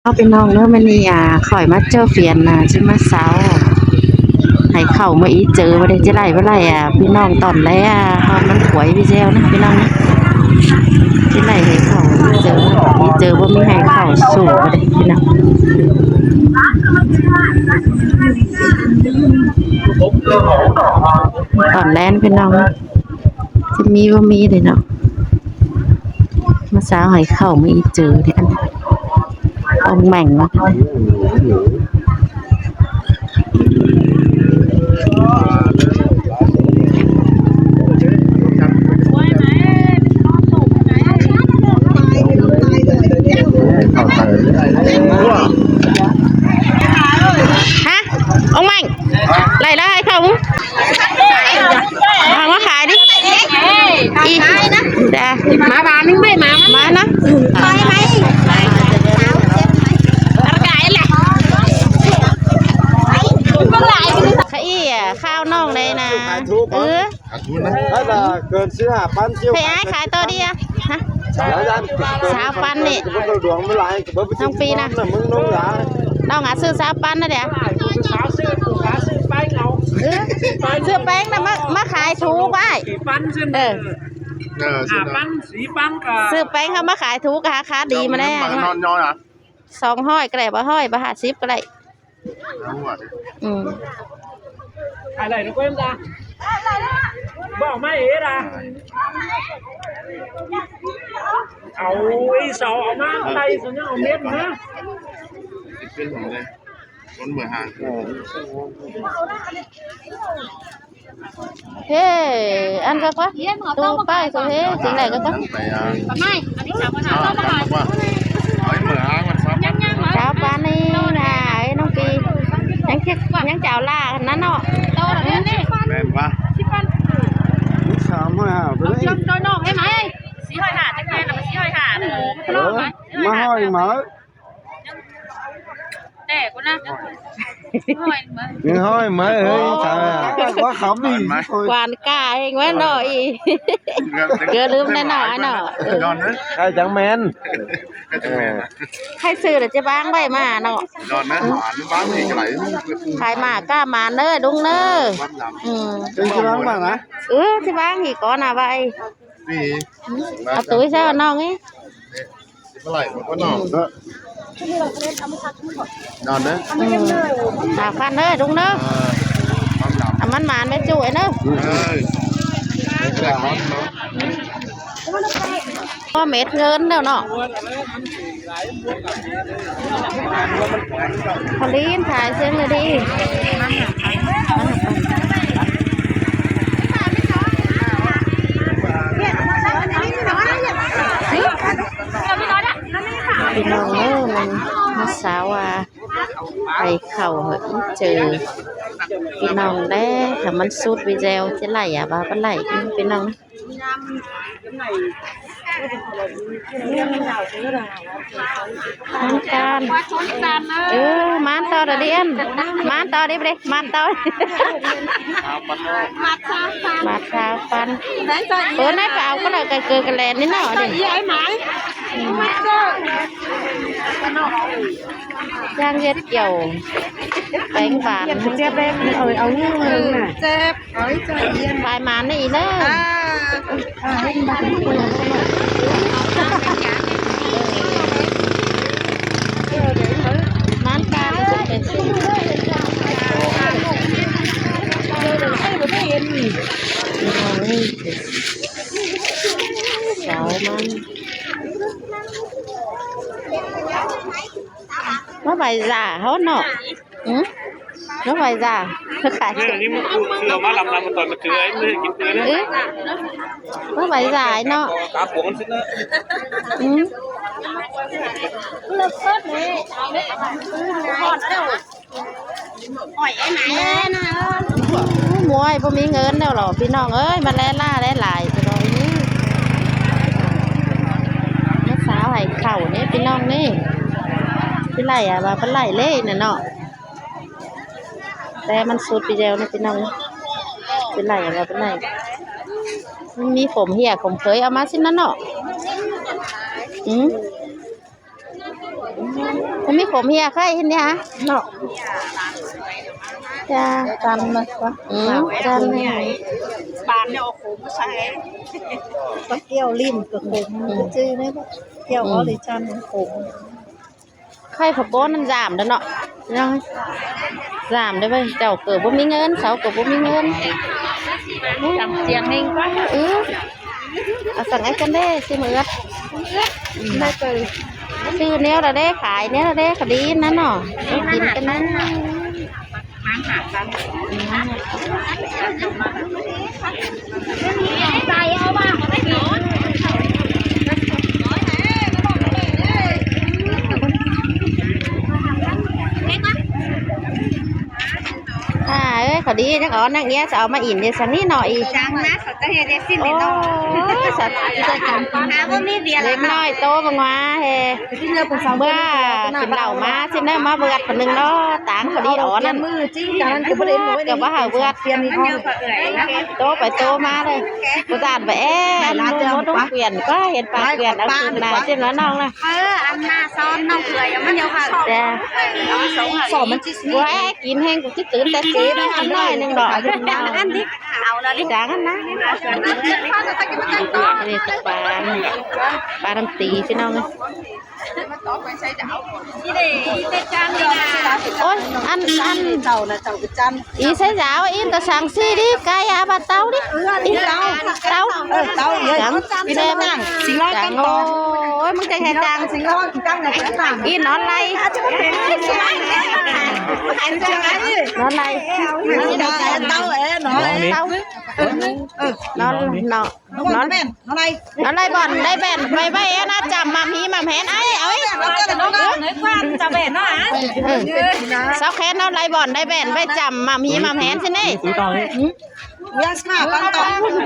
ເອົາ ພີ່ນ້ອງເດີ ມື້ນີ້ ອ່າ ຂ້ອຍມາເຈີເຟຍນນະ ຊິມາສາວໃຫ້ເຂົ້າມື້ອີເຈີ ບໍ່ໄດ້ ຈະໄດ້ບໍ່ໄດ້ ອ່າ ພີ່ນ້ອງຕອນແລ ເພາະມັນຂວາຍວິແຊວນະ ພີ່ນ້ອງນະ ຈະໄດ້ໃຫ້ເຂົ້າອີເຈີ ອີເຈີບໍ່ມີໃຫ້ເຂົ້າສູ່ບໍ່ໄດ້ ພີ່ນ້ອງ ຕອນແລນ ພີ່ນ້ອງນະ. ຈະມີບໍ່ມີເດ້ເນາະ ມາສາວໃຫ້ເຂົ້າມາອີເຈີເດ້ ອັນອອງແໝ່ງເນາະ ຮະ ອອງແໝ່ງ ໄລ່ລະໃຫ້ເຂົ້າ ເອົາມາຂາຍດິ ອີ ຈ້າ ມາບາດໜຶ່ງໄປ ມາ ມານະ ຂາຍອີ່ ຂ່າວນ້ອງໄດ້ນະ ເອີ ຂາດທຶນນະ ໄດ້ລະເກີນສິບຫ້າພັນ ໃຫ້ອ້າຍຂາຍຕໍ່ດີອະ ຮະ ຊາວພັນນີ້ ນ້ອງປີນະ ນ້ອງອາຊື້ຊາວພັນນະເດ ເອີ ຊື້ແປ້ງນະ ມາ ມາຂາຍຖືກໄວ້ ເອີ ເອີ ຊື້ແປ້ງເຮົາມາຂາຍຖືກ ກະຫາຂາຍດີມາແລ້ວ ສອງຮ້ອຍກະໄດ້ ບໍ່ຮ້ອຍ ບໍ່ຫ້າສິບກະໄດ້ ອືມ ອາໄລນະ ບໍ່ເອົາມາເອດາ ເອົາອີ່ເສົາ ເອົາມາໄລ ເຂົາຍັງເອົາເມັດມາ ເປັນຫຍັງເດ້ ຄົນເມືອຫາງ ເອີ ເອີ ອັນກໍວ່າ ຕູ້ໄປ ໂຕເຮ ຈັ່ງໃດກໍຕ້ອງ ໄປ ອ່າ ໄປ ອ່າ ເອົາເມືອຫາງມັນຊະ ຊາວປານນີ້ນະ ເອີຍ ນ້ອງປີ ຍັງຈະ ຍັງຈະເອົາຫຼ້າຫັ້ນນະເນາະ ໂຕລະເດືອນນີ້ ແມ່ນປະ ສາມຮ້ອຍຫ້າ ເອົາເຈີມໂຕນອກໃຫ້ໄໝ ສີ່ຮ້ອຍຫ້າ ຈັກແມ່ນລະ ສີ່ຮ້ອຍຫ້າ ເອີ ມາຫ້ອຍມາ ແຕ່ກູນະ ຫ້ອຍມາ ຍັງຫ້ອຍມາ ເຮີ້ຍ ສາມຮ້ອຍຫ້າ ວ່າຄຳນີ້ ຫວານກ້າເອງແມ່ນເນາະ ອີ ເກືອລືມແນ່ເນາະ ອ້າຍເນາະ ເອີ ໄດ້ຈັງແມ່ນ ໃຜຊື້ລະຈະວາງໄວ້ມາເນາະ ຂາຍໝາກກ້າໝານເດີລຸງເດີ ອືມ ເອີ ຊິວາງອີກກ່ອນນະໄວ້ ເອົາຕຸ້ຍຊະນ້ອງເອີຍ ຊິບໍ່ໄຫຼບໍ່ນ້ອງ ອືມ ນອນເດີ ອືມ ສາມພັນເດີລຸງເດີ ເອີ ເອົາມັນໝານໄປຈຸ້ຍເດີ ເອີ ພໍເມັດເງິນແລ້ວເນາະ ພໍລີນຂາຍເຊິ່ງລະດີ ພີ່ນ້ອງເອີຍ ມັນມາສາວວ່າ ໄປເຂົ້າເຮີເຈີ ພີ່ນ້ອງແດ່ ຖ້າມັນສຸດວິແວວຈະໄລ່ອະ ວ່າບໍ່ໄລ່ ພີ່ນ້ອງ ມັນການ ເອີ ມານຕໍ່ເດີ ມານຕໍ່ເດີ ມານຕໍ່ ມາດຊາວພັນ ໂຕໃດກໍເອົາກໍໄດ້ ກະເກີກະແລນນີ້ເນາະ ເອີ ຢ່າງເຮັດກ່ຽວແປ້ງບານ ເຈັບແລ້ວ ເອົາ ເອົາງື້ອນະ ເຈັບ ຂາຍໝານເດີອີ່ເດີ ໝານການເປັນ ສາວມັນ ມາໄຫວ້ຢາເຮົາເນາະ ຫື ມາໄຫວ້ຢາ ຂາຍ ເອີ ມາໄຫວ້ຢາເນາະ ຫື ໂອ້ຍ ບໍ່ມີເງິນແລ້ວເນາະ ພີ່ນ້ອງເອີຍ ມາແລ່ລ່າຫຼາຍໆ ພີ່ນ້ອງ ມາສາວໃຫ້ເຂົ້ານີ້ ພີ່ນ້ອງນີ້ ຊິໄລ່ອະ ວ່າບໍ່ໄລ່ເລີຍນະເນາະ ແຕ່ມັນສຸດໄປແລ້ວນະ ພີ່ນ້ອງ ຊິໄລ່ອະ ວ່າບໍ່ໄລ່ ມັນມີຂົມເຫຍຂົມເຂີຍ ເອົາມາຊິນະເນາະ ອືມ. ມີຂົມເຮຍໄຂ່ເຫັນເດຫະເນາະ. ຈ້າ ຕຳມາ ອືມ ຕຳ ປານເນາະ ເອົາຂົມມາໃສ່ ປາແກ້ວລິ້ນກໍຂົມ ອືມ ຊື່ເດ້ ແກ້ວ ອືມ ອໍຣິຈິນຂົມ. ໄຂ່ພະໂກນນັ້ນຢາມເດ້ເນາະ ພີ່ນ້ອງ ຢາມເດ້ເວີຍ. ເຈົ້າກໍບໍ່ມີເງິນ ເຂົາກໍບໍ່ມີເງິນ ຈຳສຽງເຮງກວ່າ ອື ເອົາສັ່ງໃຫ້ກັນເດ້ ຊິມາເອືອດ ໄດ້ເຕີ ຊື້ແນວລະເດ້ ຂາຍແນວລະເດ້ ກະດີນັ້ນເນາະ ໄດ້ກິນກັນນັ້ນ. ອ່າ ເອີຍ ເຂົາດີ ຍັງອ່ອນ ຍັງເອຍ ຈະເອົາມາອິນເດຊັ້ນນີ້ເນາະ ອີ ຈັງນະ ເຂົາຈະເຮັດຈັ່ງຊີ້ເນາະ. ໂອ້ຍ ສັດ ຫາບໍ່ມີເບຍ ເດັກນ້ອຍໂຕບັກຫວາແທ້ ເມື່ອກິນເຫຼົ້າມາ ຊິໄດ້ມາເບືອດຄົນໜຶ່ງເນາະ ຕາງເຂົາດີອ່ອນນັ້ນ ມືຈິງກັນ ກໍບໍ່ໄດ້ ກໍບໍ່ໃຫ້ເບືອດ ໂຕໄປໂຕມາເລີຍ ບໍ່ຕ້ານໄປແອ ໝູ່ລົງປ່ຽນ ກໍເຫັນປາກປ່ຽນ ເອົາຄືນໜ້າ ຊິມານ້ອງນະ. ເອີ ອັນໜ້າຊ້ອນນ້ອງເອີຍ ມັນຢູ່ຫັ້ນ ແຕ່ ເອີ ເອົາໄປສົ່ງ ສອງມັນຊິ ໂອ້ຍ ກິນແຮງ ກູຊິຕື່ນແຕ່ເຈັດໂມງ ໜ້ອຍໜຶ່ງດອກ ອັນນີ້ ເອົາແລ້ວນີ້ ຈາງຫັ້ນນະ ນີ້ປາ ປານ້ຳຕີ ພີ່ນ້ອງເອີຍ. ໂອ້ຍ ອັນ ອັນ ເຈົ້ານະ ເຈົ້າຄືຈັນ ອີໃສ່ສາວ ອີນກໍສັ່ງຊີ້ດິ ກາຍາບາດເຕົາດິ ອີເຕົາ ເຕົາ ເອີ ເຕົາ ເອີ ຫຍັງ ຊິລອງຕັ້ງ ຊິລອງຕັ້ງຕໍ່ ໂອ້ຍ ມຶງຈັ່ງເຮັດຈັ່ງ ຊິລອງຕັ້ງ ອີນອນໄລ ນອນໄລ ເຕົາ ເອີ ນອນ ເຕົາ ເອີ ນອນ ນອນ ນອນ ນອນໄລ ນອນໄລບ່ອນໄດ້ແບນ ໄວໆ ເອນະ ຈຳໝ່ຳຫີໝ່ຳແຫນ ໄອ້ ເອົາ ຈະແບນເນາະ ເອີ ສາວແຄນນອນໄລບ່ອນໄດ້ແບນ ໄວ້ຈຳໝ່ຳຫີໝ່ຳແຫນຊິນີ້. ຈ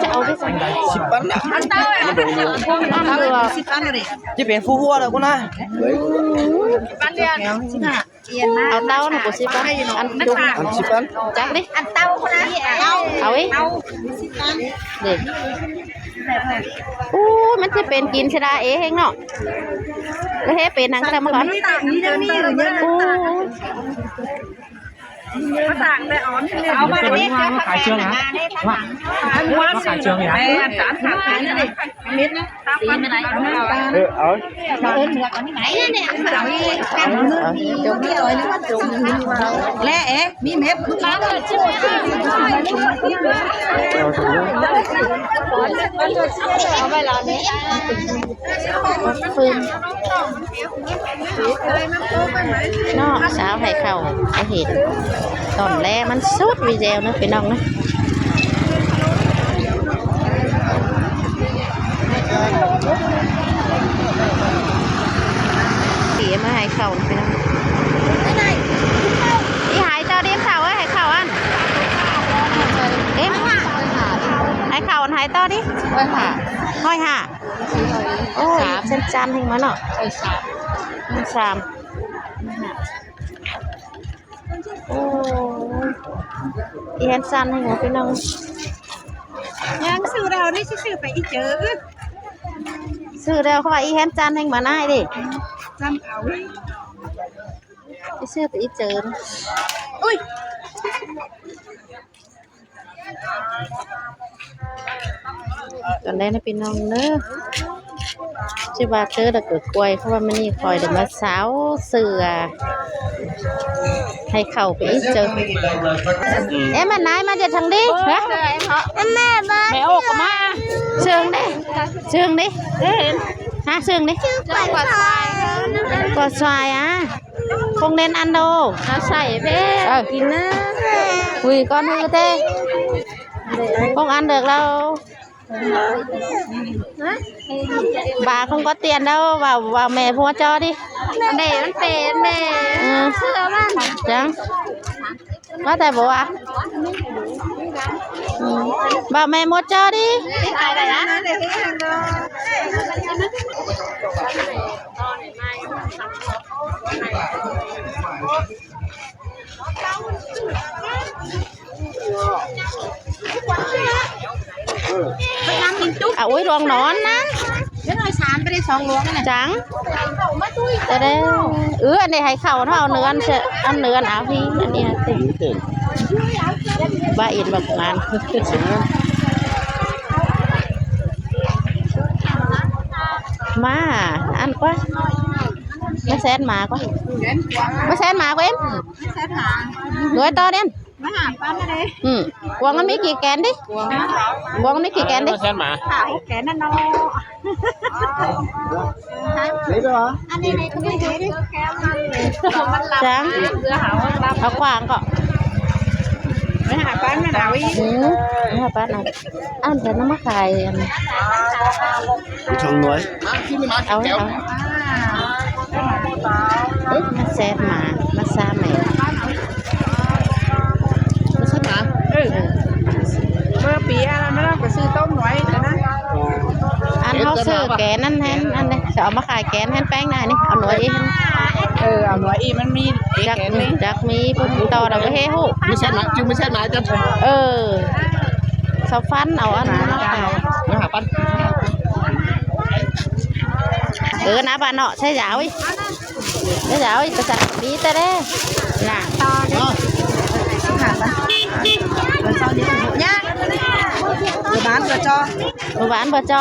ະເອົາໄປໃສ ສິບພັນນະ ສິບພັນເລີຍ ຈະເປັນຜູ້ຫົວແລ້ວກູນະ ສິບພັນເດືອນ ສິບຫ້າ ເອົາເຕົານະ ບໍ່ສິບພັນ ອັນຈຸກ ອັນສິບພັນ ຈັກດິ ອັນເຕົາພຸ້ນນະ ເອົາອີກ ເອົາ ເດ້ ອູ້ ມັນຊິເປັນກິນຊະດາເອງເນາະ ແລ້ວເຮັດເປັນຫຍັງຊະມາກ່ອນ ອູ້ ມາສ້າງແຕ່ອ່ອນ ເອົາມາເດ້ ມາຂາຍເຊື່ອງນະ ມາຂາຍເຊື່ອງນະ ແມ່ນ ສາມ ສາມ ເອີ ເອົາ ແລະເອ ມີເມັດ ເອົາໄວ້ລະນີ້ ເນາະ ສາວໃຫ້ເຂົ້າ ໃຫ້ເຫັນ ຕອນແລມັນສຸດວິແວວເນາະ ພີ່ນ້ອງເນາະ ເຕຍມາໃຫ້ເຂົ້າ ພີ່ນ້ອງ ອີຫາຍຕໍ່ດິ ເຂົ້າເອີຍ ໃຫ້ເຂົ້າອັນ ເອັມ ໃຫ້ເຂົ້າອັນ ໃຫ້ຕໍ່ດິ ຮ້ອຍຫ້າ ຮ້ອຍຫ້າ ໂອ້ຍ ສາມ ຊັ້ນໆ ໃຫ້ມາເນາະ ເອີ ສາມ ສາມ ໂອ້ຍ ອີແຮນສັ່ນໃຫ້ໝູ່ພີ່ນ້ອງ ຍັງຊື້ແລ້ວນີ້ ຊິຊື້ໄປອີເຈີ ຊື້ແລ້ວ ເພາະວ່າອີແຮນສັ່ນແຮງມານາຍເດ້ ສັ່ນເອົາ ຊິຊື້ໄປອີເຈີ ອຸ້ຍ. ຕອນແລກນະພີ່ນ້ອງເດີ ຊິວ່າເຈີແລ້ວກໍກວຍ ເພາະວ່າມື້ນີ້ຂ້ອຍໄດ້ມາເຊົ່າເສື້ອໃຫ້ເຂົ້າໄປອີກເຈີ ເອ ມານາຍມາຈາກທາງນີ້ ຮະ ແມ່ ແມ່ອອກມາ ເຊີງເດ້ ເຊີງເດ້ ຮະ ເຊີງເດ້ ກວດຊວາຍ ອາ ຄົງເນັ້ນອັນໂດ ເອົາໃສ່ເດ້ ເອີ ກິນນະ ຄຸຍກ່ອນຄືເຕ້ ຄົງອັນເດີກແລ້ວ ບາຄົງກໍຕຽນແລ້ວ ວ່າ ວ່າແມ່ຜົວຈໍດິ ອັນເດ ມັນເປັນເດ ເອີ ເຊື່ອມັນ ຈັ່ງ ວ່າແຕ່ບໍ່ວ່າ ອືມ ວ່າແມ່ມົດເຈີດີ ອາ ໂອ້ຍ ລວງນອນນະ. ເປັນຮ້ອຍສາມໄປໄດ້ສອງຫຼວງນັ້ນນະ ຈັງ ເອົາມາຕຸ້ຍ ຈະໄດ້ ເອີ ອັນນີ້ໃຫ້ເຂົ້າເນາະ ເອົາເນື້ອ ອັນເນື້ອ ເອົາພີ້ ອັນນີ້ຕິ ບ້າອິນບັກງານ ມາ ອັນກວ່າ ມາແຊນໝາກວ່າ ມາແຊນໝາກເວັນ ແຊນໝາ ໂດຍຕໍ່ເດັ່ນ ມາຫາປ້າມາເດ້ ອືມ ກວາງມັນມີກີ່ແກນຕິ ກວາງ ກວາງມັນມີກີ່ແກນຕິ ແຊນໝາ ຫ້າຫົກແກນນັ້ນເນາະ ອັນນີ້ໃນກະເບື້ອງເດ້ ຈັງ ເອົາຂວາງກໍ ໄປຫາປ້າມາເອົາອີກ ອືມ ໄປຫາປ້າມາ ອັນເພິ່ນເອົາມາຂາຍ ອັນ ສອງໜ່ວຍ ເອົາ ເອົາ ມາແຊດໝາ ມາຊາແມ່ ມາຊາໝາ ເອີ ເມື່ອປີອະໄລມາແລ້ວກໍຊື້ຕົ້ມໜ່ວຍນະ ອັນເຮົາຊື້ແກນນັ້ນແທນ ອັນນີ້ຈະເອົາມາຂາຍແກນແທນແປ້ງນະ ນີ້ເອົາໜ່ວຍອີກ ເອີ ເອົາໜ່ວຍອີກ ມັນມີ ຈັກ ຈັກມີຜູ້ຕິດຕໍ່ແລ້ວບໍ່ເຮຮູ້ ມີແຊດໝາ ຈຶ່ງມີແຊດໝາຈັງ ເອີ ຊາວຟັນເອົາອັນນັ້ນມາຂາຍ ມາຫາປັນ ເອີ ນະ ບ້ານເນາະ ໃຊ້ຢາວອີກ ໃຊ້ຢາວອີກ ກະສັດມີແຕ່ແດ່ນະ ຕໍ່ເດ້ ຫາປັນ ມັນເຊົານີ້ຍາກ ຢູ່ບ້ານບໍ່ຈໍ ຢູ່ບ້ານບໍ່ຈໍ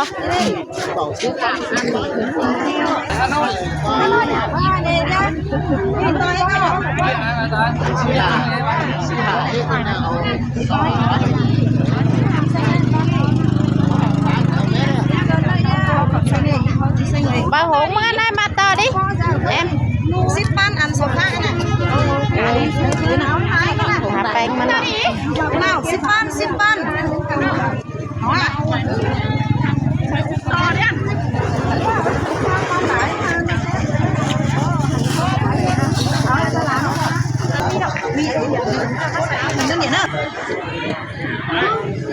ບ່າວຫົງ ເມື່ອນັ້ນມາຕໍ່ດິ ແອມ ສິບພັນ ອັນສອງພັນນະ ຫາແປ້ງມັນເນາະ ເອົາ ສິບພັນ ສິບພັນ.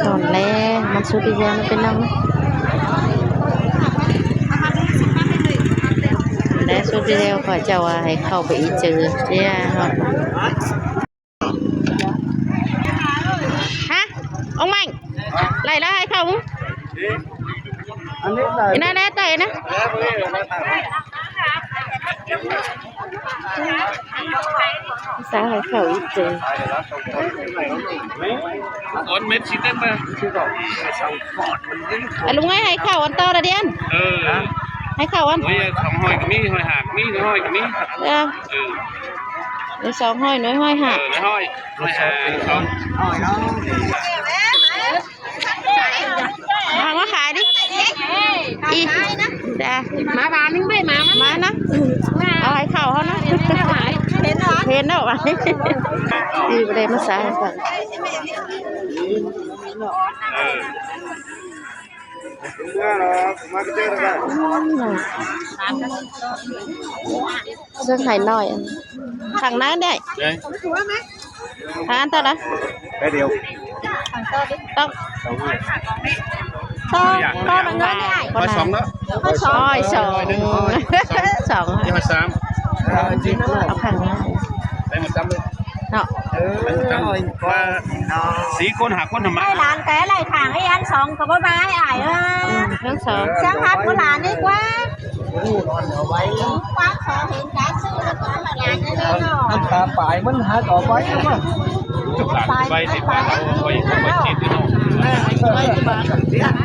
ຕອນແລກມັນສຸດທີ່ແລ້ວ ມັນເປັນໜັງ ແລະ ສຸດທີ່ແລ້ວ ເຂົາເຈົ້າວ່າໃຫ້ເຂົ້າໄປອີເຈີເສຍເນາະ. ຮະ ອົງໃໝ່ ໄລ່ລາວໃຫ້ເຂົ້າ ອັນນີ້ໄດ້ ນັ້ນແຫຼະ ໄດ້ນະ ສາວໃຫ້ເຂົ້າອີກເຈີ ອອນເມັດຊິເຕັມມາ ອະ ລຸງເອີຍ ໃຫ້ເຂົ້າອັນຕໍ່ລະດຽນ ເອີ ໃຫ້ເຂົ້າອັນ ໂອ້ຍ ສອງຮ້ອຍກໍມີ ຮ້ອຍຫ້າກໍມີ ໜຶ່ງຮ້ອຍກໍມີ ເອີ ເອີ. ໜ່ວຍສອງຮ້ອຍ ໜ່ວຍຮ້ອຍຫ້າ ເອີ ໜ່ວຍຮ້ອຍ ໜ່ວຍຫ້າ ສອງຮ້ອຍ ເອົາມາຂາຍດິ ອີ່ ຈ້າ ມາບາດໜຶ່ງໄດ້ ມາ ມານະ ເອົາໃຫ້ເຂົ້າເຮົານະ ເຫັນແລ້ວ ເຫັນແລ້ວ ນີ້ບໍ່ໄດ້ມາສາຍ ເອີ. ເຊິ່ງໄຫນ້ອຍ ຂ້າງໜ້າໄດ້ ທາງອັນຕະລະ ໄດ້ດຽວ ຕ້ອງ ຕ້ອງ ຕ້ອງເງິນໄດ້ ສອງເນາະ ສອງ ສອງ ສອງ ສາມ ເອົາຂ້າງໜ້າ ໄດ້ໝົດຊ້ຳເລີຍ ເນາະ ເອີ ມາສີ່ຄົນຫ້າຄົນທຳມະ ໃຫ້ຫຼານແຕ່ໄລ່ທາງ ໄອ້ອັນສອງກໍບໍ່ບາຍອ້າຍເອີຍ ທັງສອງ ຊ່າງຮັບຜູ້ຫຼານດີກວ່າ ຄວາມສອງເຫັນການຊື້ລະຄວາມຫຼານເດີເນາະ ອັນຕາປາຍມັນຫາຕໍ່ໄປວ່າ ຫຼານໄປທີ່ບ້ານເຮົາໄປ ໄປເຂດເນາະ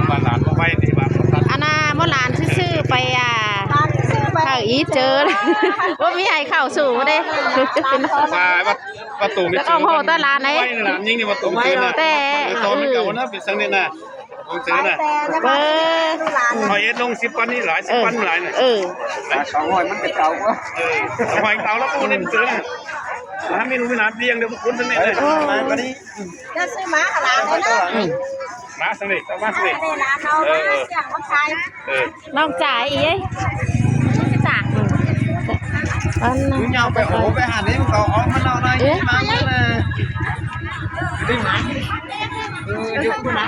ບ້ານຫຼານບໍ່ໄປທີ່ບ້ານ ອັນນ່າ ໝໍຫຼານຊື່ໆ ໄປ ອ່າ ເຂົ້າອີເຈີ ບໍ່ມີໃຫ້ເຂົ້າສູ່ເດ້ ວ່າ ວ່າ ວ່າໂຕນີ້ ແລ້ວກໍໂຫຕະຫຼານເດ້ ຫຼານຍິງນີ້ວ່າໂຕນີ້ ແຕ່ ເອີ ຕອນມັນເກົ່ານະ ເປັນຈັ່ງນີ້ນະ ຂອງເສືອນະ ເອີ ເຂົາເຮັດລົງສິບພັນນີ້ຫຼາຍ ສິບພັນຫຼາຍນະ ເອີ ສອງຮ້ອຍມັນກໍເກົ່າກວ່າ ເອີ ສອງຮ້ອຍເກົ່າແລ້ວກໍບໍ່ໄດ້ເສືອນະ ລະມີລູກມີຫຼານລ້ຽງເດີ ຄົນຊັ້ນນີ້ເດີ ເອີ ຈະຊື້ໝາຂະຫຼາດເລີຍເນາະ ອືມ ມາຊັ້ນນີ້ ເຈົ້າມາຊັ້ນນີ້ ເອີ ເອີ ເອີ ນ້ອງຈາອີເອີຍ ຈ້າ ອັນນັ້ນ ຍາວໄປ ໂອ້ ໄປຫານີ້ ເຂົາເອົາມາເລົ່າໜ້ອຍ ເອີ ມາເລີຍ ເອີ ຢູ່ພຸ້ນນະ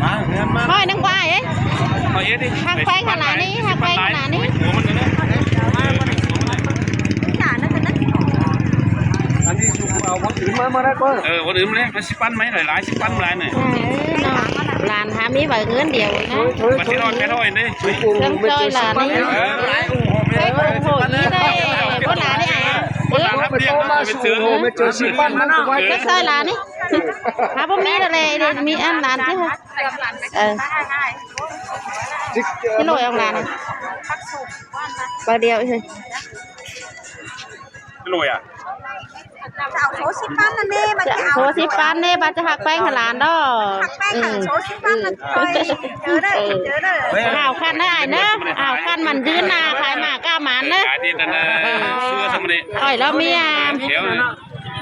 ມາເຮືອນມາ ຮ້ອຍໜຶ່ງກວ່າເອີຍ ຮ້ອຍເອັດ ຮັກໄປຂະໜາດນີ້ ຮັກໄປຂະໜາດນີ້ ໂອ້ ມັນເດີ ອັນນີ້ສຸກເອົາຄົນອື່ນມາ ມາໄດ້ກໍ ເອີ ຄົນອື່ນມາເລີຍ ຊິປັນໄໝ ຫຼາຍໆ ຊິປັນຫຼາຍໜ້ອຍ ເອີ ເນາະ. ຫຼານຫາມີໃບເງິນດຽວນີ້ນະ ມັນຊິນອນແມ່ນຫ້ອຍເດ້ ເຄື່ອງຊ່ອຍຫຼານນີ້ ເອີ ໂອ້ໂຫ ອີເດ້ ບໍ່ຫຼານນີ້ ເອີ ໄປໂຕມາສູ່ໂຮມເຈີຊິປັນມັນກໍໄວ້ ເຄື່ອງຊ່ອຍຫຼານນີ້ ຫາບໍ່ມີແລ້ວແຫຼະ ມີອັນຫຼານຊິ ເອີ ຊິໂລຍອອກຫຼານ ປາດດຽວເອີຍ ໂລຍອະ ເອົາໂຊຊິປັນນັ້ນເດ້ ບາດຈະເອົາໂຊຊິປັນເດ້ ບາດຈະຫັກແປ້ງໃຫ້ຫຼານດອກ ຫັກແປ້ງ ອືມ ໂຊຊິປັນນັ້ນ ເອີ ເຈີເດີ ເອີ ເຈີເດີ ອ້າວ ຄັນເດີອ້າຍເດີ ອ້າວ ຄັນໝັ້ນຢືນນະ ຂາຍໝາກກ້າໝານເດີ ຂາຍດີນັ້ນນະ ເອີ ເຊື່ອຊະມື້ນີ້ ອ້ອຍລາວເມຍ ດຽວນະ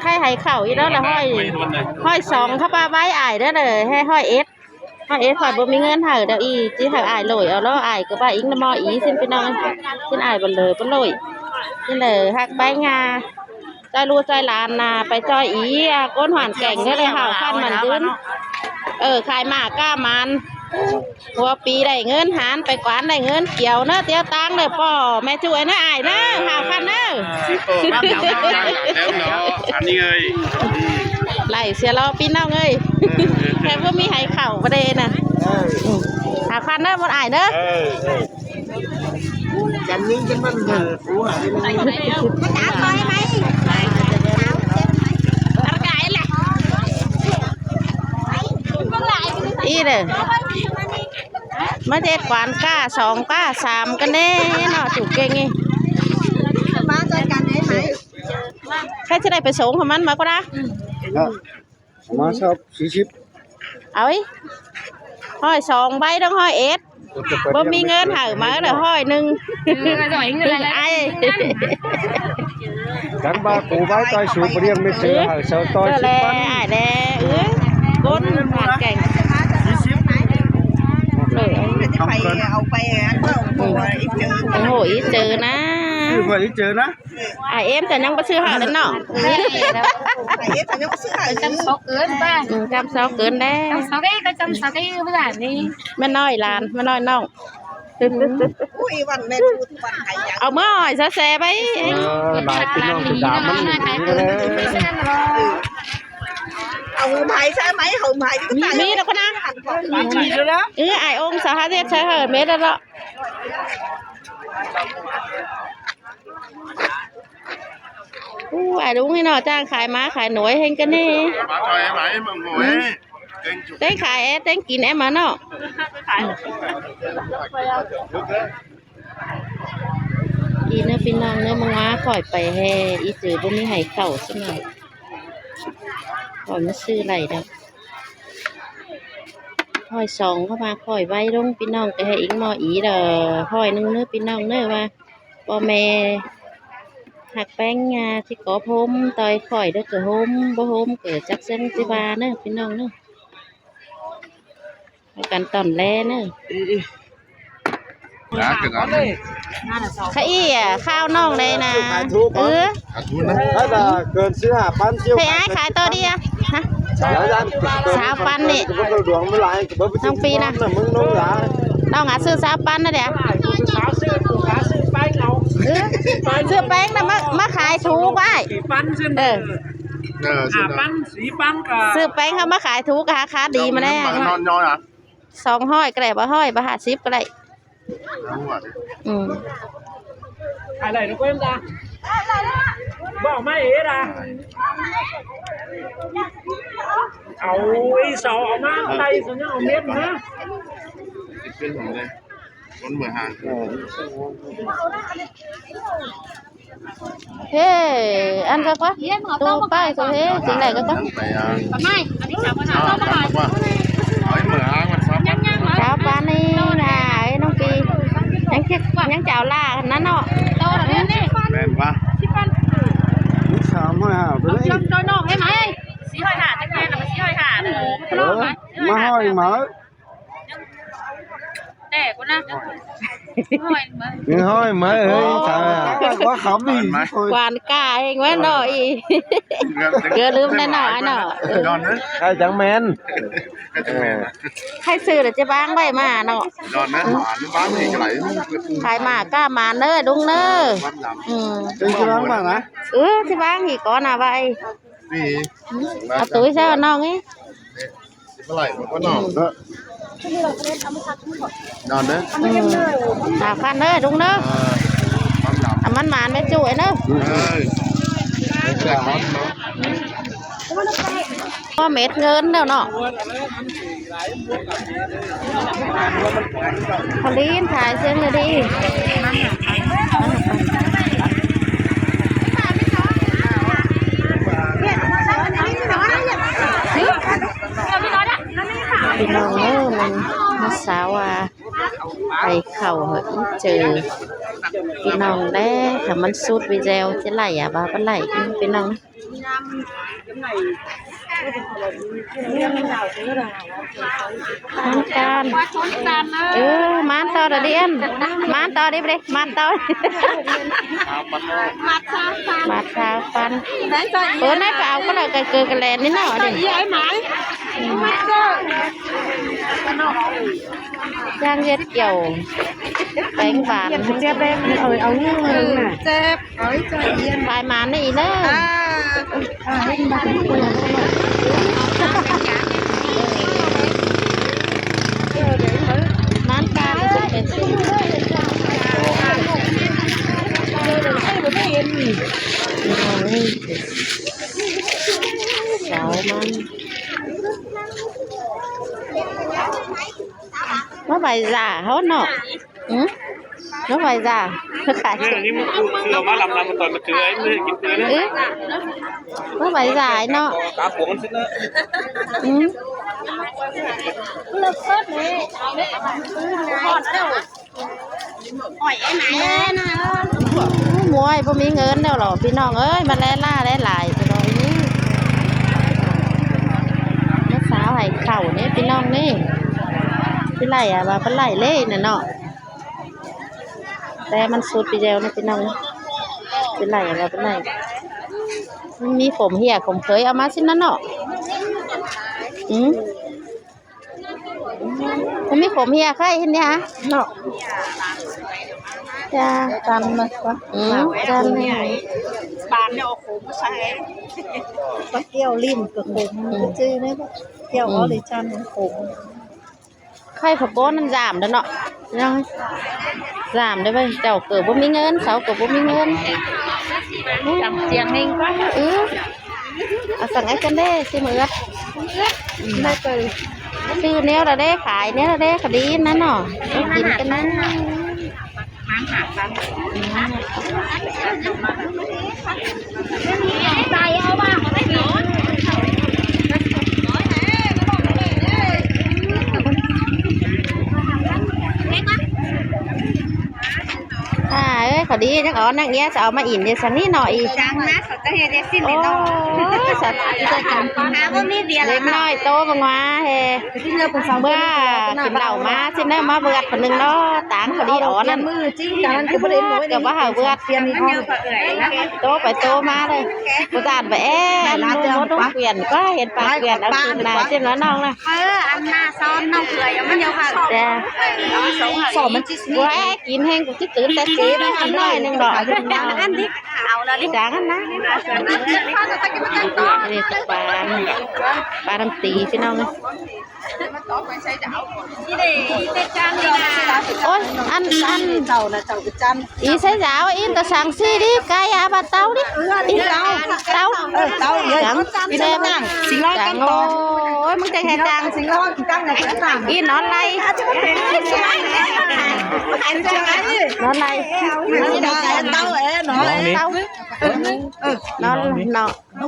ໃຫ້ ໃຫ້ເຂົ້າອີກແລ້ວລະ ຮ້ອຍ ຮ້ອຍສອງ ເຂົ້າປາໄວ້ອ້າຍເດີ ໃຫ້ຮ້ອຍເອັດ ຮ້ອຍເອັດ ຂ້ອຍບໍ່ມີເງິນໃຫ້ດອກ ອີຊິໃຫ້ອ້າຍໂລຍເອົາລະ ອ້າຍກໍວ່າອີກນະໝໍອີຊິ ພີ່ນ້ອງ ຊິອ້າຍບໍ່ເລີບໍ່ໂລຍ ຊິເລີຮັກໄປງາ ຊ່ອຍລູກຊ່ອຍຫຼານນະ ໄປຊ່ອຍອີ ກົ້ນຫວານແກ່ງເດີ ເຮົາຄັນໝັ້ນຢືນ ເອີ ຂາຍໝາກກ້າໝານ ຫົວປີໄດ້ເງິນຫານ ໄປກວານໄດ້ເງິນກຽວເນີ ຕຽວຕາງເດີ ພໍ່ແມ່ຊ່ວຍເນີ ອ້າຍເນີ ເຮົາຄັນເນີ ອັນນີ້ເອີຍ ໄລ່ເສຍລໍພີ່ນ້ອງເອີຍ ແຕ່ບໍ່ມີໃຫ້ເຂົ້າປະເດນະ ເຮົາຄັນເນີ ໝົດອ້າຍເນີ ກັນຍິງກັນມັນເດີ ອີເດີ ມາເຮັດກວານກ້າສອງກ້າສາມກັນແດ່ເນາະ ຈຸເກັ່ງນີ້ ມາຊ່ອຍກັນໄດ້ໄໝ ໃຜຈະໄດ້ໄປສົ່ງໃຫ້ມັນມາກໍໄດ້ ເອົາມາຊາວ ສີ່ສິບ ເອົາອີກ ຮ້ອຍສອງໃບ ຕ້ອງຮ້ອຍເອັດ ບໍ່ມີເງິນໃຫ້ມາເດີ ຮ້ອຍໜຶ່ງ ເອີ ໄອ້ ກັນວ່າກູໄວ້ຕ່ອຍສູບປະດຽງເມັດເສືອໃຫ້ຊາວຕ່ອຍສິບພັນ ແຫຼະ ເອີ ກົ້ນຫວານແກ່ງ ເອີ ໄປເອົາໄປອັນເຈົ້າ ໂອ້ໂຫ ອີເຈີນະ ຊື້ເພື່ອອີເຈີນະ ອ້າຍເອັມ ເຈົ້າຍັງບໍ່ຊື້ໃຫ້ເລີຍເນາະ ອ້າຍເອັມ ເຈົ້າຍັງບໍ່ຊື້ໃຫ້ ຈຳຊອກເກີນໄປ ອືມ ຈຳຊອກເກີນແດ່ ຈຳຊອກເອີຍ ກໍຈຳຊອກເອີຍ ເພື່ອນນີ້ ແມ່ນ້ອຍຫຼານ ແມ່ນ້ອຍນ້ອງ ອຸ້ຍ ວັນແມ່ທູດ ວັນໄທ ເອົາມາຫ້ອຍແຊໆໄປ ເອີ ຫຼາຍພີ່ນ້ອງຕິດຕາມມັນ ເອົາໃຫ້ໃຊ້ໄໝ ເອົາໃຫ້ ມີ ມີແລ້ວກໍນະ ເອີ ອ້າຍອົງສາຫາເຮັດໃຊ້ເຮີເມັດແລ້ວເນາະ. ອູ້ ອາລຸງນີ້ເນາະ ຈ້າງຂາຍໝາຂາຍໜວຍແຮ່ງກັນແດ່ ມາຂາຍໄໝ ເບິ່ງໂຫຍ ເຕັງຂາຍແອ ເຕັງກິນແອມາເນາະ ອີເນີພີ່ນ້ອງເນີ ມາຂ້ອຍໄປແຮ່ ອີເຈີບໍ່ມີໃຫ້ເຂົ້າຊັ້ນໜ້ອຍ ຂ້ອຍມາຊື້ໄລ່ດອກ ຮ້ອຍສອງ ເຂົ້າມາຂ້ອຍໄວ້ລົງ ພີ່ນ້ອງ ໄປໃຫ້ອີກໝໍອີເດີ ຮ້ອຍໜຶ່ງເນີ ພີ່ນ້ອງເນີ ວ່າ ພໍ່ແມ່ຮັກແພງຍ່າ ຊິກອບໂຮມຕ່ອຍຂ້ອຍເດີ ກໍໂຮມ ບໍ່ໂຮມກໍຈັກເຊິ່ງຊິວ່າເນີ ພີ່ນ້ອງເນີ ໃຫ້ກັນຕອນແລເນີ ຂະອີ່ ຂ່າວນ້ອງໄດ້ນະ ເອີ ຂາດທຶນນະ ໃຫ້ເກີນສິບຫ້າພັນ ໃຫ້ອ້າຍຂາຍຕໍ່ດີອະ ຮະ ຊາວພັນນີ້ ນ້ອງປີນະ ນ້ອງອາຊື້ຊາວພັນນະເດ ເອີ ຊື້ແປ້ງນະ ມາ ມາຂາຍຖືກອ້າຍ ເອີ ເອີ ຫ້າພັນ ສີ່ພັນກໍ ຊື້ແປ້ງເຮົາມາຂາຍຖືກ ຫາຂາຍດີມາແລ້ວ ສອງຮ້ອຍກໍໄດ້ ບໍ່ຮ້ອຍ ບໍ່ຫ້າສິບກໍໄດ້ ອືມ ຂາຍໄດ້ນະ ບໍ່ເອົາມາເອດາ ເອົາໄອ້ເສົາ ເອົາມາໄຕ່ ເຂົາຍັງເອົາເມັດນະ ເປັນຫຍັງເດ້ ຄົນເບີຫ້າ ເອີ ເອີ ອັນກໍວ່າ ໂຕປ້າຍໂຕເຮ ສິ່ງໃດກໍວ່າ ໄປ ອ່າ ໄປ ອ່າ ຊາວປານນີ້ນະ ເອີຍ ນ້ອງປີ ຍັງຈະ ຍັງຈະເອົາຫຼ້ານັ້ນເນາະ ໂຕແລ້ວນີ້ ແມ່ນປະ ສາມຮ້ອຍຫ້າ ໂຕນີ້ ໂຕນ້ອງໃຫ້ໄໝ ສີ່ຮ້ອຍຫ້າ ຈັກແມ່ນລະ ສີ່ຮ້ອຍຫ້າ ເອີ ມາຫ້ອຍໝາ ແຕ່ພຸ້ນນະ ຫ້ອຍມາ ມີຫ້ອຍມາ ເອີຍ ຕາຍ ວ່າຄຳນີ້ ກວານກາເອງວ່າໜ້ອຍ ເກືອລືມແນ່ໜ້ອຍເນາະ ໃກ້ຈັງແມ່ນ ໃກ້ຈັງແມ່ນ ໃຫ້ຊື້ແລ້ວຈະວາງໄວ້ມາເນາະ ຂາຍໝາກກ້າໝານເດີລຸງເດີ ອືມ ເປັນຊິວາງມານະ ເອີ ຊິວາງອີກກ່ອນນະໄວ້ ເອົາຕຸ້ຍຊະນ້ອງເອີຍ ຊິບໍ່ໄຫຼບໍ່ນ້ອງ ອືມ ນອນເດີ ອືມ ຫ້າພັນເດີລຸງເດີ ເອີ ເອົາມັນໝານແມ່ຈຸ້ຍເດີ ເອີ ພໍເມັດເງິນແລ້ວເນາະ ພໍລີນຂາຍເສັງເລີຍເດ້ ພີ່ນ້ອງເອີຍ ມັນ ນ້າສາວວ່າ ໄປເຂົ້າເຮີເຈີ ພີ່ນ້ອງແລະ ຖ້າມັນສຸດວິແວວຈະໄຫຼອະ ວ່າບໍ່ໄຫຼ ພີ່ນ້ອງ ທາງການ ເອີ ມານຕໍ່ເດີ ມານຕໍ່ເດີ ມານຕໍ່ເດີ ມາດຊາວພັນ ເອີ ນາຍໄປເອົາກໍໄດ້ ກະເກີກະແລນນີ້ເນາະ ຍ່າງເຮັດກ່ຽວແປ້ງບານ ເຈັບແປ້ງ ເອີ ເອົາເງິນ ເຈັບ ຂາຍໝານນີ້ເດີ ມານການເປັນ ສາວມັນ ມາໄຫວ້ສາເຮົາເນາະ ຫື ມາໄຫວ້ສາ ຂາຍ ເອີ ນີ້ມັນຄືເອົາມາລຳໆ ຕອນມັນຖືໄອ້ມືກິນເຕີເນາະ ເອີ ມາໄຫວ້ສາເນາະ ຕາຂວງມັນຊິເນາະ ຫື ໂອ້ຍ ບໍ່ມີເງິນແລ້ວເນາະ ພີ່ນ້ອງເອີຍ ມາແລຫຼ້າແລຫຼາຍ ພີ່ນ້ອງເອີຍ ແມ່ສາວໃຫ້ເຂົ້ານີ້ ພີ່ນ້ອງນີ້ ຊິໄຫຼອະ ວ່າບໍ່ໄຫຼເລີຍນະເນາະ ແຕ່ມັນສຸດໄປແລ້ວນະ ພີ່ນ້ອງ ຊິໄຫຼອະ ວ່າບໍ່ໄຫຼ ມັນມີຂົມເຫ່ຍຂົມເຂີຍ ເອົາມາຊິນະເນາະ ອືມ ມັນມີຂົມເຫ່ຍໄຂ່ເຫັນນີ້ຫະເນາະ ຈ້າ ຕຳນະ ອືມ ຕຳ ປານເອົາຂົມມາໃສ່ ປາແກ້ວລິ້ນກໍຂົມ ອືມ ຈື່ໄດ້ບໍ່ ແກ້ວ ອືມ ອໍລິຈັນມັນຂົມ ໄຂ່ພະໂປ້ນນັ້ນສາມເດີເນາະ ຍັງສາມເດີເວີຍ ເຈົ້າກໍບໍ່ມີເງິນ ເຂົາກໍບໍ່ມີເງິນ ຈຳສຽງເຮງກ່ອນ ອື ເອົາສັງໄອ້ກັນເດ້ ຊິມາເອືອດ ໄດ້ໄປ ຊື້ແນວລະເດ້ ຂາຍແນວລະເດ້ ກະດີນັ້ນເນາະ ໄດ້ກິນກັນນະ ອ່າ ເອີຍ ເຂົາດີ ຍັງອ່ອນ ນັກເອຍ ຈະເອົາມາອິນຢູ່ຊັ້ນນີ້ເນາະ ອີ ຈັງນະ ເຂົາຈະເຮັດຈັ່ງຊີ້ນີ້ເນາະ ໂອ້ຍ ສັດ ຫາບໍ່ມີເບຍ ເດັກນ້ອຍໂຕບັກຫວາແທ້ ເມື່ອກິນເຫຼົ້າມາ ຊິໄດ້ມາເບືອດຄົນໜຶ່ງເນາະ ຕາງເຂົາດີອ່ອນນັ້ນ ມື້ຈິງກັນ ຄືບໍ່ໄດ້ເນາະ ກໍບໍ່ຫາເບືອດ ໂຕໄປໂຕມາເລີຍ ບໍ່ຕານໄປແອ ອັນ ໝູ່ໝົດໂຮງຮຽນ ກໍເຫັນປາກກຽນ ເອົາຂຶ້ນໜ້າ ເຈັບແລ້ວນ້ອງນະ ເອີ ອັນໜ້າຊ້ອນນ້ອງເອື້ອຍ ມັນຢູ່ຫັ້ນ ແຕ່ ສອງມັນຊິ ໂອ້ຍ ກິນແຮງ ຊິຕື່ນແຕ່ສີ່ໂມງໜ້ອຍໜຶ່ງດອກ ອັນນີ້ເອົາແລ້ວນີ້ ຈາງຫັ້ນນະ ນີ້ປາ ປານ້ຳຕີ ພີ່ນ້ອງເອີຍ ໂອ້ຍ ອັນ ອັນ ເຈົ້ານະ ເຈົ້າຄືຈັນ ອີໃສ່ຍາວ ອີນກະສັງຊີດີ ກາຍາບາດເຕົາດິ ອີເຕົາ ເຕົາ ເອີ ເຕົາ ເອີ ຈັ່ງ ອີແມ່ ຊິລໍກັນຕໍ່ ໂອ້ຍ ມຶງຈັ່ງໃຫ້ຈັ່ງ ຊິລໍກັນນະ ອີນອນໄລ່ ນອນໄລ່ ເຕົາ ເອີ ນອນ ເຕົາ ເອີ ນອນ ນອນ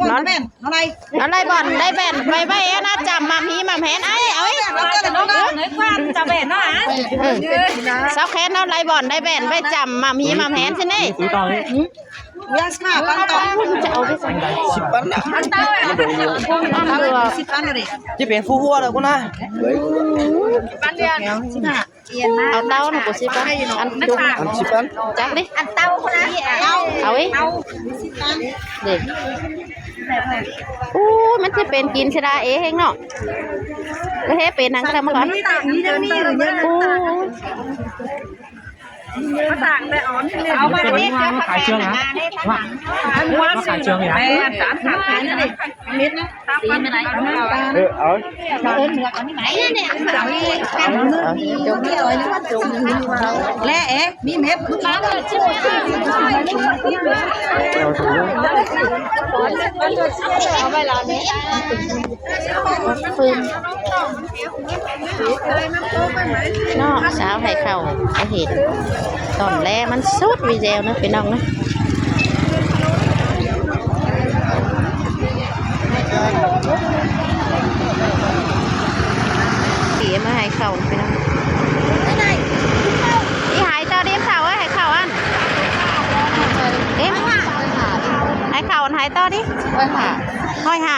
ນອນ ແມ່ນ ນອນໄລ່ ນອນໄລ່ບ່ອນໄດ້ແບນໄວ້ ໄວ້ ອັນນະ ຈຳໝ່ຳຮີໝ່ຳແຫນ ໄອ້ ເອົາ ເອີ ຈະແບນເນາະ ເອີ ສາວແຄນ ນອນໄລ່ບ່ອນໄດ້ແບນໄວ້ ຈຳໝ່ຳຮີໝ່ຳແຫນຊິນີ້ ຍາສມາ ປັນຕໍ່ ຈະເອົາໄປໃສ່ ສິບພັນນະ ອັນເຕົາ ອັນເຕົາ ສິບພັນເລີຍ ຈະເປັນຟູຫົວແລ້ວກູນະ ປັນເດືອນ ສິບຫ້າ ເອົາເຕົານະ ບໍ່ສິບ ອັນຈຸກ ອັນສິບ ຈັກດິ ອັນເຕົາພຸ້ນນະ ເອົາອີກ ເອີ ເດ້ ໂອ້ ມັນຊິເປັນກິນຊະດາເອເຮງເນາະ ເຮັດເປັນຫຍັງຊະມາກ່ອນ ໂອ້ ເອົາມາເຮັດ ມາຂາຍເຄື່ອງນະ ມາຂາຍເຄື່ອງນີ້ນະ ເອີ ເອົາ ແລະ ເອ ມີເມັດ ເອົາໄວ້ລະນີ້ ເນາະ ສາວໃຫ້ເຂົ້າ ເຫັນຕອນແລະ ມັນສຸດວິແວວເນາະ ພີ່ນ້ອງເນາະ. ເອີ ມາໃຫ້ເຂົ້າ ພີ່ນ້ອງ ອີ່ຫາຍເຈົ້າດິມເຖົ້າເອີຍ ໃຫ້ເຂົ້າອັນ ດິມ ໃຫ້ເຂົ້າອັນ ໃຫ້ຕໍ່ດິ ຮ້ອຍຫ້າ ຮ້ອຍຫ້າ.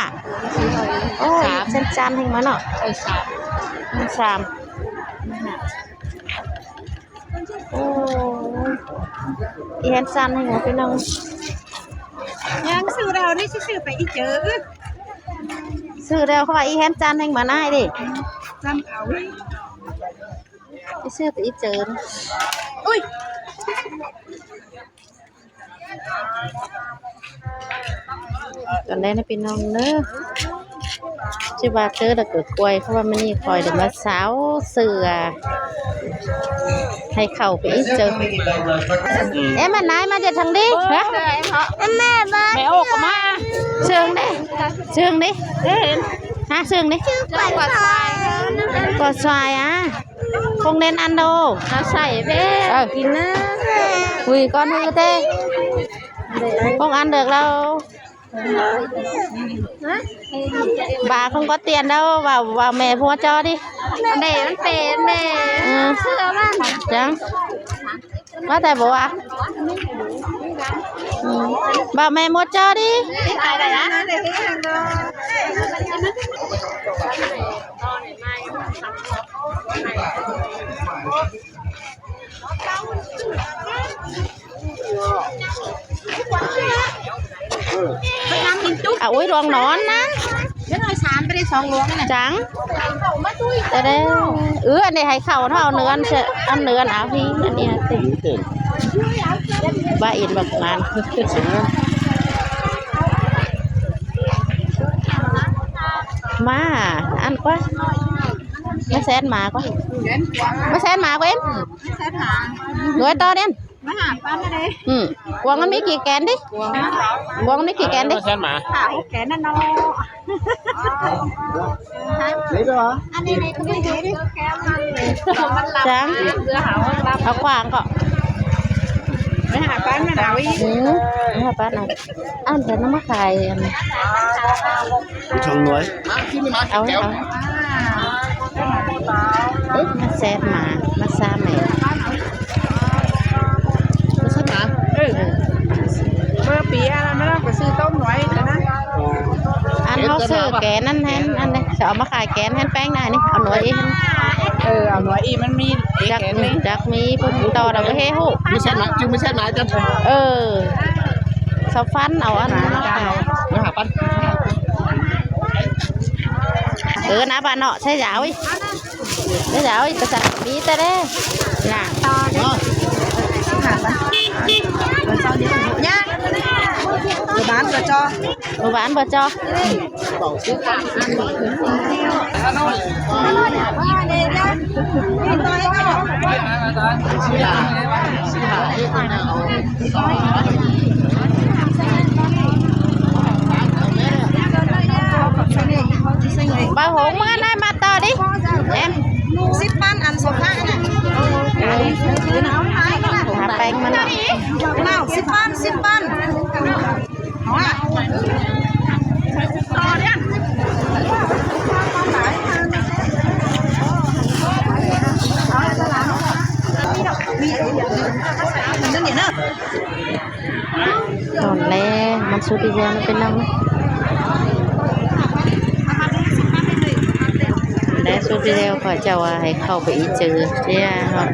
ໂອ້ຍ ສາມ ຊັ້ນໆ ໃຫ້ມາເນາະ ເອີ ສາມ ສາມ ໂອ້ຍ ອີ່ແຮນຊັ້ນໃຫ້ມາ ພີ່ນ້ອງ ຍັງຊື້ແລ້ວນີ້ ຊິຊື້ໄປອີເຈີ ຊື້ແລ້ວ ເຂົາວ່າອີ່ແຮນຊັ້ນໃຫ້ມານາຍເດ້ ຊັ້ນເອົາ ຊິຊື້ໄປອີເຈີ ອຸ້ຍ. ກັນໄດ້ນະພີ່ນ້ອງເດີ ຊິວ່າເຈີແລ້ວກໍກວຍ ເພາະວ່າມື້ນີ້ຂ້ອຍໄດ້ມາສາວເສື້ອໃຫ້ເຂົ້າໄປອີກເຈີ. ເອ ມານາຍມາຈາກທາງນີ້ ຮະ ແມ່ ແມ່ອອກກໍມາ ເຊິ່ງເດ້ ເຊິ່ງເດ້ ເຫັນ ຮະ ເຊິ່ງເດ້ ກວດຊວາຍ ກວດຊວາຍ ອາ ຄົງເນັ້ນອັນໂດ ເອົາໃສ່ເດ້ ເອີ ກິນນະ ຫຸຍກ່ອນຫືເຕ ຄົງອັນເດີກແລ້ວ ບາຄົງກໍຕຽນແລ້ວ ເວົ້າ ເວົ້າແມ່ຜົວຈໍດິ ເດ້ ມັນເປັນແມ່ ເອີ ເຊື່ອມັນ ຈັ່ງ ວ່າແຕ່ບໍ່ວ່າ ອືມ ເວົ້າແມ່ມົດຈໍດິ ອາ ໂອ້ຍ ລວງນອນນະ ເປັນຮ້ອຍສາມໄປໄດ້ສອງຫຼວງນະ ຈັ່ງ ຈະໄດ້ ເອີ ອັນນີ້ໃຫ້ເຂົ້າເນາະ ເອົາເນື້ອ ອັນເນື້ອ ເອົາພີ້ ອັນນີ້ຕິ ບ້າອິນບັກງານ ມາ ອັນກວ່າ ມາແຊນໝາກວ່າ ມາແຊນໝາກເວັນ ໂດຍຕໍ່ເດັ່ນ ມາຫາປ້າມາເດ້ ອືມ ກວາງມັນມີກີ່ແກນດິ ກວາງມັນມີກີ່ແກນດິ ມາແຊນໝາ ຫ້າຫົກແກນນະເນາະ ອັນນີ້ໃນກະເບຍນີ້ ຈັ່ງ ເອົາຂວາງກໍ ໄປຫາປ້າມາເອົາອີກ ອືມ ໄປຫາປ້າມາ ອັນເພິ່ນເອົາມາຂາຍ ອັນ ສອງໜ່ວຍ ເອົາ ເອົາ ມາແຊນໝາ ມາຊາມແມ່ ມາແຊນໝາ ເອີ ເມື່ອປີອັນນັ້ນມາເນາະ ກໍຊື້ຕົ້ມໜ່ວຍຫັ້ນນະ ອັນເຮົາຊື້ແກນນັ້ນແທນ ອັນນີ້ຈະເອົາມາຂາຍແກນແທນແປ້ງນະ ນີ້ເອົາໜ່ວຍອີກ ເອີ ເອົາໜ່ວຍອີກ ມັນມີອີກແກນໜຶ່ງ ຈັກມີຜູ້ຕິດຕໍ່ລາວບໍ່ເຮັດຮູ້ ມີແຊນໝາ ຈຶ່ງມີແຊນໝາຈັງ ເອີ ສາວຟັນເອົາອັນນັ້ນມາຂາຍ ມາຫາປັນ ເອີ ນະບ້ານເນາະ ໃຊ້ຢາວອີກ ໃຊ້ຢາວອີກ ກະສັດມີແຕ່ເດ້ ນະ ເນາະ ຍາ ຢູ່ບ້ານກະຈອ ໝູ່ບ້ານບໍ່ເຈາະ ບ່າວຫົງ ເມື່ອນັ້ນມາຕໍ່ດິ ແອມ ສິບພັນ ອັນສອງພັນນະ ຫາແປ້ງມັນ ເອົາ ສິບພັນ ສິບພັນ. ຕອນແລກມັນສຸດອີກແລ້ວ ມັນເປັນນຳ ແລະ ສຸດອີກແລ້ວ ເຂົາເຈົ້າວ່າໃຫ້ເຂົ້າໄປອີກເຈີ ເຈົ້າເນາະ.